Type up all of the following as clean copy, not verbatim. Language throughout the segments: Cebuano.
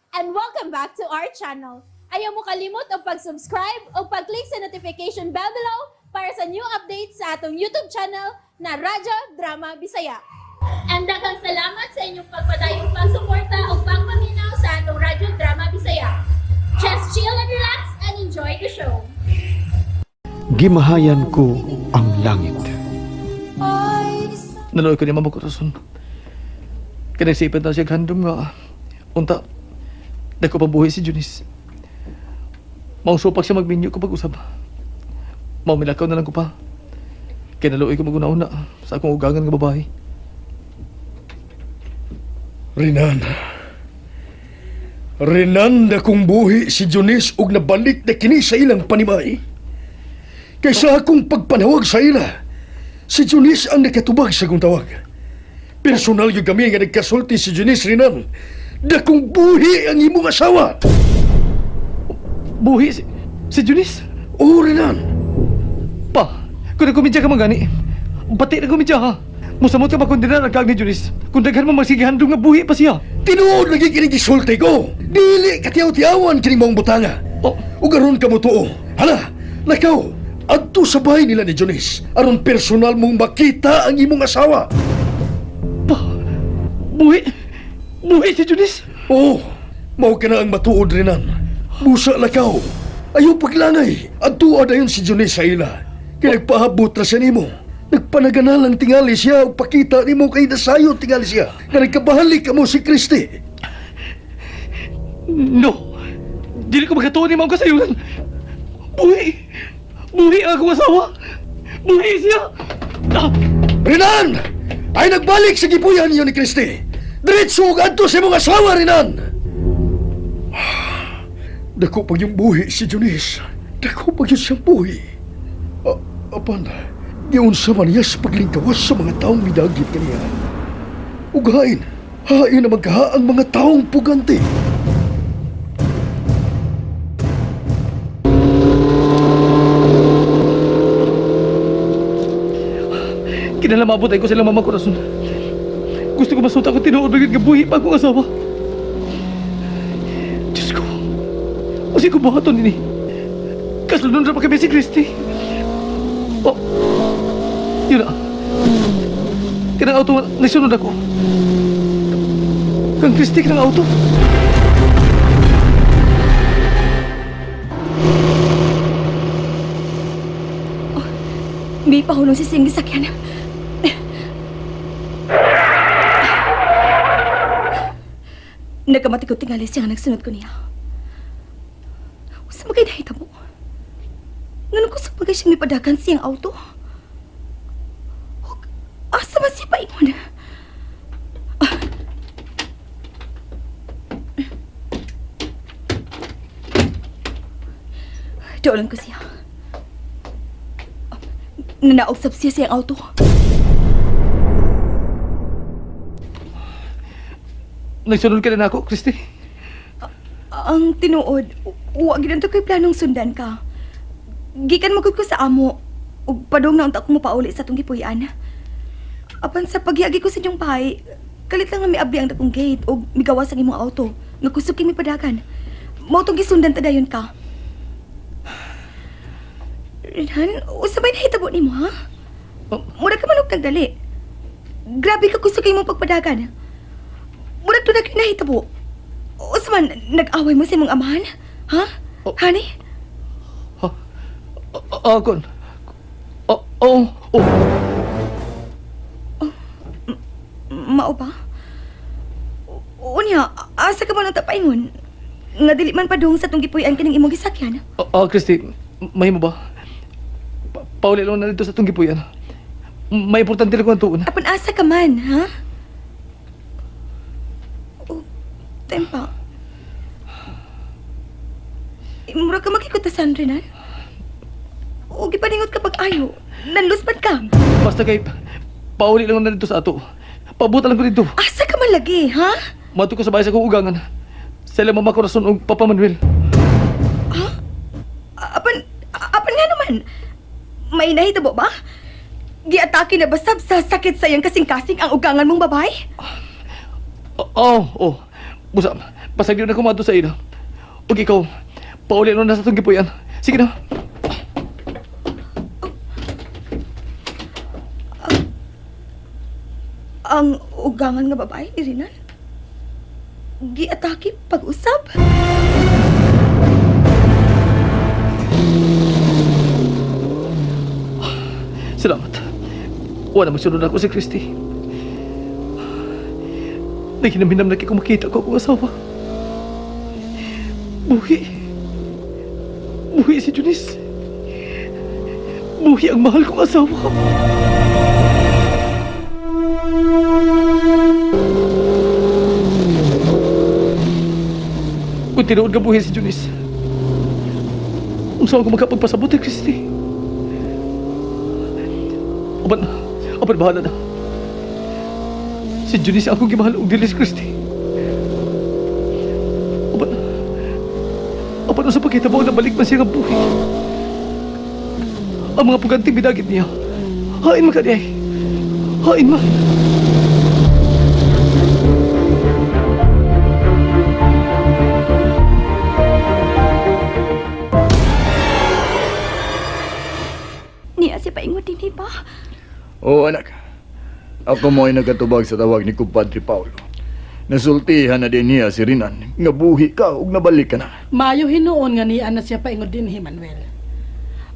And welcome back to our channel. Ayaw mo kalimot og pag-subscribe o pag-click sa notification bell below para sa new updates sa atong YouTube channel na Radyo Drama Bisaya. And daghang salamat sa inyong pagpadayong pagsuporta o pagpaminaw sa atong Radyo Drama Bisaya. Just chill and relax and enjoy the show. Gimahayan ko ang langit. Naluoy ko ni Mama Corazon. Kinagsipan na siya handom nga. Unta, dako pa buhi si Junice. Mausupak siya magminyo ko pag-usab. Maumilakaw na lang ko pa. Kinaluoy ko maguna-una sa akong ugangan nga babae. Renan. Renan na kung buhi si Junice og nabalik na kini sa ilang panimay. Kaysa akong pagpanawag sa ila, si Junice ang nakatubag sa akong tawag. Personal yung kami nga nagkasulti si Junice, Renan. Dakong buhi ang imong asawa. Buhi si Junice? Oo, Renan. Pa, kung nagkumidya ka man gani, pati na kumidya ha. Musamot ka ba kung dinarag ni Junice? Kung daghan mo magsigihandom nga buhi pa siya. Tinuod lagi kini gisulti ko. Dili katiyaw-tiyawan kini maong butanga. Oh. Ug aron ka mo tuo. Hala, lakaw. Adto sa bahay nila ni Junice. Aron personal mong makita ang imong asawa. Pa, buhi, buhi si Junice. Oo, mao ka na ang matuod, Renan. Busa lakaw. Ayaw paglangay. Adto dayon si Junice sa ila. Kay nagpahabot ra siya nimo. Nagpanaganalang tingali siya ug pakita nimo kay nasayo tingali siya. Nga nagkabahalik kamo si Kristi. No! Dili ko magkatuon ni Ma'am Kasayuran! Buhi! Buhi ang akong asawa! Buhi siya! Ah! Renan! Ay nagbalik sa gipuyan niyo ni Kristi. Diretso ug adto sa imong asawa, Renan! Dako pag yung buhi si Junice. Dako pag yung siyang buhi. Apan, giunsa man niya sa paglingkawas sa mga taong midagit kaniya. Ug hain, hain na magkaha ang mga taong pugante. Kinalamabot ay ko sila Mama Corazon. Gusto ko masuta ko tinuod bagay nga buhi pa akong asawa. Diyos ko! Kasi ko buhaton nini. Kasunod na pa kami si Christy. Oh! Yun na. Kanang auto, nasunod ako. Kang Christy, kanang auto. May pahulong si Singgi sakyan. Nagkamati ko tingali siya nga nagsunod ko niya. Usa magay nahita mo. Nganong ko sa bagay siyang mipadagan siyang auto? Hug, asa man siya paingon? Ah. Doon ko siya. Nanaog sab siya sa iyang auto. Nagsunod ka na ako, Christy. Ang tinuod, wa gid kay planong sundan ka. Gikan mo gud ko sa amo ug padung na unta ko mopauli sa atong gipuy-an. Apan sa pagyagi ko sa inyong bahay, kalit lang nga miabli ang dakong gate ug migawas ang imong auto nga kusog kay mipadagan. Mao tong gisundan ta dayon ka. Renan, usa may nahitabo nimo ha? Oh. Mura ka man og nagdali. Grabe ka kusog kay imong pagpadagan. Murag doon na kayo nahitabo. Usa man, nag-away mo sa imong amahan? Ha? Oh. Honey? Ha? Ah, kon. Oh, oh, oh. Mao ba? Unya, asa ka man ang tapaingon? Nga dili man padung sa tong gipuy-an kining imong gisakyan. Ah, Christy, may mo ba? Pauli lang na dito sa itong gipuyan. May importante lang ko ang tuon. Apan asa ka man, ha? O, tempa. Mura ka makikutasan, Renan. O, gipaningot ka pag-ayo. Nanlusbad ka. Basta kay, pauli lang na dito sa ato. Pabuta lang ko dito. Asa ka man lagi, ha? Mato ko sa bahay sa akong ugangan. Sila Mama Corazon og Papa Manuel. Apan nga naman. May nahitabo ba? Giatake na ba sab sa sakit sa iyang kasing-kasing ang ugangan mong babae? Oh, oh, oh. Busa, Pasagyo na kumadto sa ila. Ug ikaw, pauli na sa itong gipuyan. Sige na. Ang ugangan nga babae ni Rinan? Giatake pag-usab? Salamat. Wala magsunod ako si Christy. Naghinam-hinam na kay kumakita ko akong asawa. Buhi. Buhi si Junice. Buhi ang mahal kong asawa. Kung tinuod ka buhi si Junice, unsa ako makapagpasabot kay Christy? Apan, apan bahala na. Si Junice ang akong gimahal og dili si Christy. Apan, apan sa pagkita mo nabalik man siya nga buhi. Ang mga puganting bidagit niya. Hain man kaniay. Hain man. Niya siya paingon din pa. Oo, anak. Ako mo'y nagkatubag sa tawag ni Kumpadre Paulo. Nasultihan na din niya si Rinan. Nga buhi ka ug nabalik ka na. Maayo hinuon nga niya na siya paingod dinhi Manuel.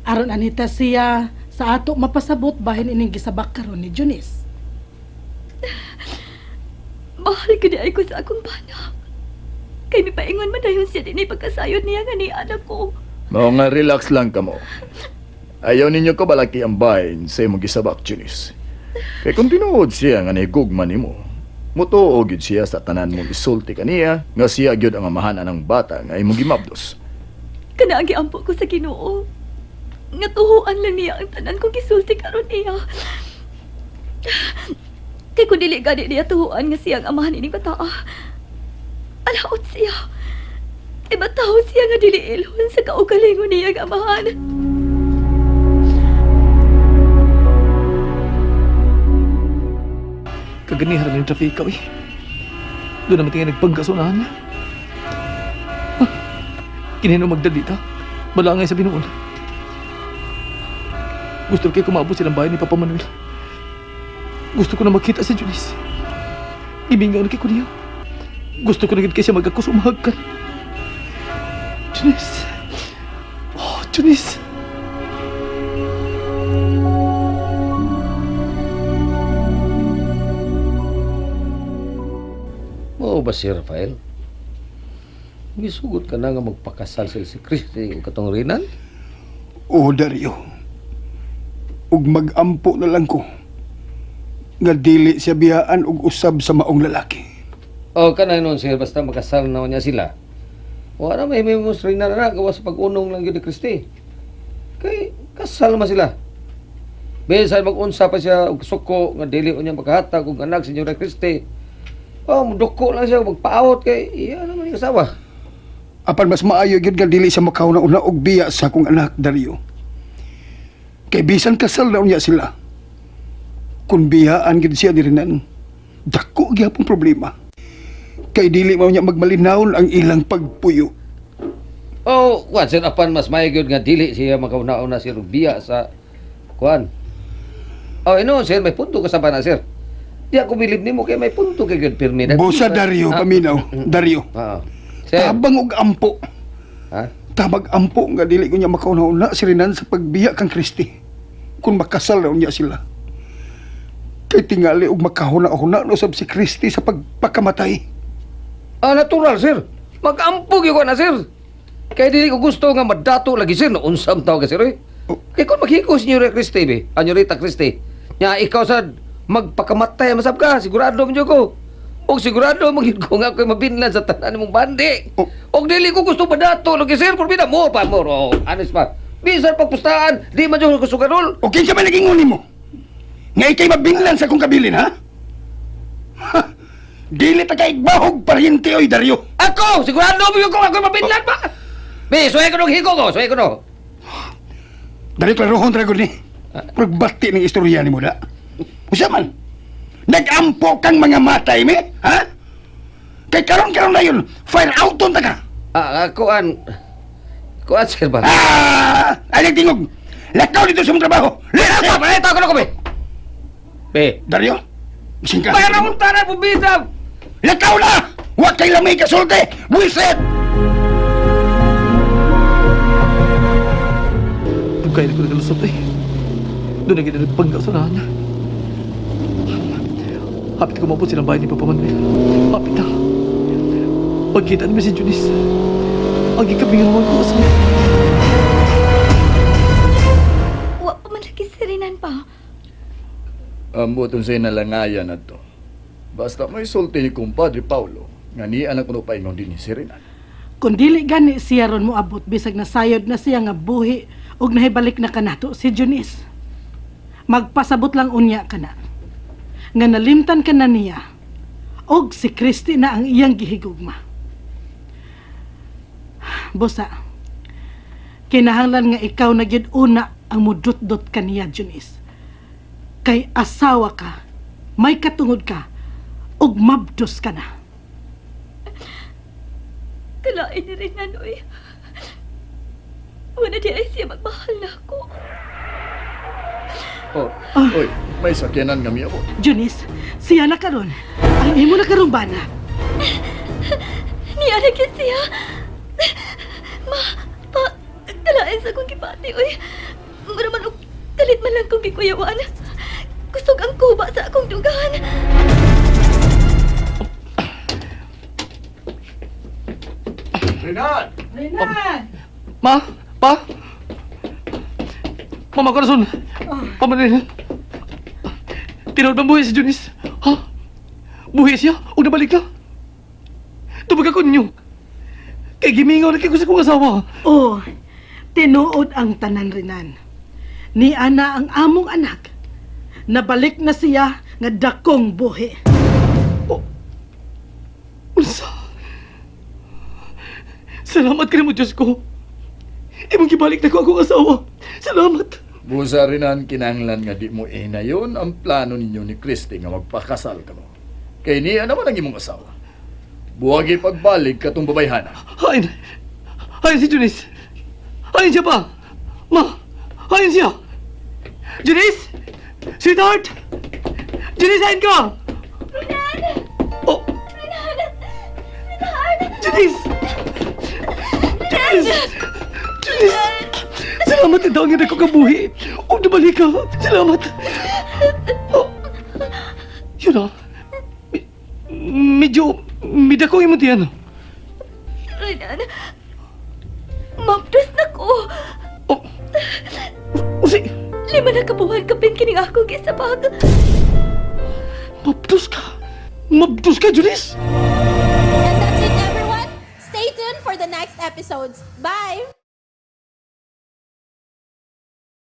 Aron anita siya sa ato mapasabot bahin ining gisabak karon ni Junice. Mahal ka di ay ko sa akong bana. Kay mipaingon man dayon siya dinhi pagkasayod niya nga ni anak ko. Mao nga relax lang kamo. Ayaw ninyo ko balaki ang bahin sa imong gisabak, Junice. Kay kung tinuod siya nga nahigugma nimo, mutuo gyud siya sa tanan mong isulti kaniya nga siya gyud ang amahan anang bata nga imong gimabdos. Kana ang giampo ko sa Ginoo. Nga tuhuan lang niya ang tanan kong gisulti karon niya. Kay kung dili gani niya tuhuan nga siya ang amahan ining bataa. Alaot siya. Kay bataw siya nga dili ilhon sa kaugalingon niya ang amahan. Kaganihan naman yung trafika, uy. Doon naman tingin nagpagkasunahan niya. Ah, kinino magdalita. Balangay sa binuon. Gusto ko kumabot silang bahay ni Papa Manuel. Gusto ko na makita si Junice. Gimingaw na kay ko niya. Gusto ko na gid kay siya magkakos umahagkan. Junice. Oh, Junice. Mao ba si Rafael? Gisugot ka na nga magpakasal sila si Christy o katong Rinan? O Dario, ug magampo na lang ko nga dili siya biyaan og usab sa maong lalaki. O kanang noon sir, basta makasal na niya sila. Wala may may mos Rinan na gawa sa pag-unong lang yun ni Christy. Kay kasal man sila. Bisan mag-unsa pa siya og suko nga dili unya makahatag og anak Senyora Christy. Oh, muduko lang siya magpaawot kay iya naman yung asawa. Apan mas maayo gyud nga dili siya makauna-una og biya sa akong anak Dario. Kay bisan kasal na unya sila. Kun biyaan gyud siya dirinan, dako gyapon problema. Kay dili man unya magmalinawon ang ilang pagpuyo. Oh, kuan sir apan mas maayo gyud nga dili siya makauna-una si Rubia sa kuan. Oh, ino sir, may punto ka sa bana sir. Di ako bilib nimo kay may punto kay gyud pirmi. Bosa Dario, paminaw, Dario. Oo. Sir. Tabang og ampo. Ha? Tabag ampo nga dili ko niya makauna-una si Renan sa pagbiya kang Kristi. Kung makasal na unya sila. Kay tingali og makahuna-huna no sab si Kristi sa pagpakamatay. Ah, natural sir. Mag-ampo gyud ko na sir. Kay dili ko gusto nga madato lagi sir no unsam taw ka sir. Oy. Oh. Kay kun maghiko Senyora Christy be, Anyorita Christy. Nya ikaw sad magpakamatay masab ka, sigurado man jud ko. Og sigurado man gyud ko nga ako'y mabinlan sa tanan mong bandi. Oh. Og dili ko gusto madato lagi sir, por mo pa mo. Oh, anis pa. Bisan pagpustaan, di man jud ko sugarol. O kinsa man naging uni mo? Nga ikay mabinglan sa akong kabilin, ha? Ha? Dili ta kay bahog paryente oy Dario. Ako, sigurado man jud ko nga ako'y mabinlan pa. Be, suway ko nung hiko ko, suway ko no. Dario klarohon ra gud ni. Murag bati ning istorya nimo da. Usa man? Nagampo kang mga matay me, ha? Kay karon-karon na yun, fire out ta ka. Ah, ah, kuan. Kuan, sir ba? Ah! Ay, tingog. Lakaw dito sa mong trabaho. Lakaw! Palito ako na ko, be. Be. Dario, gising ka. Bayan akong tanan, bubita! Lakaw na! Huwag kay lamay kasulti! Buisit! Dugay na ko nagalusot eh. Doon na ginanagpangga sa unahan. Hapit ko maabot silang bahay ni Papa Manuel. Hapit na. Pagkita namin si Junice. Ang gikabingawan ko sa... Wa pa man lagi si Renan pa. Ambot unsay nalangayan adto. Basta may sulti ni kumpadre Paulo nga niya na kuno paingon dinhi si Renan. Kung dili gani siya ron moabot bisag nasayod na siya nga buhi ug nahibalik na kanato si Junice. Magpasabot lang unya kana. Nga nalimtan ka na niya og si Kristi na ang iyang gihigugma. Busa, kinahanglan nga ikaw na gyud una ang mudutdot kaniya, Junice. Kay asawa ka, may katungod ka, ug mabdos ka na. Kalain ni Renan, oy. Wala di ay siya magmahal na ako. Oh, oy, may sakyanan nga miabot. Junice, siya na karon. Ang imo na karon bana. Niya na gyud siya. Ma, pa, kalain sa akong gibati, oy. Mura man og kalit man lang kong gikuyawan. Kusog ang kuba sa akong dugan. Renan! Renan! Ma! Pa! Mama Corazon! Pa Manuel! Tinuod bang buhi si Junice? Ha? Buhi siya? O nabalik na? Tubag ako ninyo! Kay gimingaw na kay ko sa kong asawa! Oh, tinuod ang tanan Renan. Ni ana ang among anak. Nabalik na siya nga dakong buhi. Unsa? Salamat ka mo, Diyos ko. Imong gibalik na ko akong asawa. Salamat. Busa Renan, kinahanglan nga di mo inayon ang plano ninyo ni Christy nga magpakasal kamo. Kay niya naman ang imong asawa. Buwagi pagbalik katong babayhana. Hain. Hain si Junice. Hain siya pa. Ma, hain siya. Junice! Sweetheart! Junice, hain ka! Renan! Oh! Renan! Sweetheart! Junice! Junice! Junice! Salamat ang taong nga kabuhi. O nabalik ka. Salamat. Oh. Yun ah. Medyo, medyo imong tiyan. Renan! Mabdos na ko! Oh. Usi, 5 na kabuhan kapin kining ako gisabag. mabdos ka. Mabdos ka, Junice! And that's it, everyone. Stay tuned for the next episodes. Bye!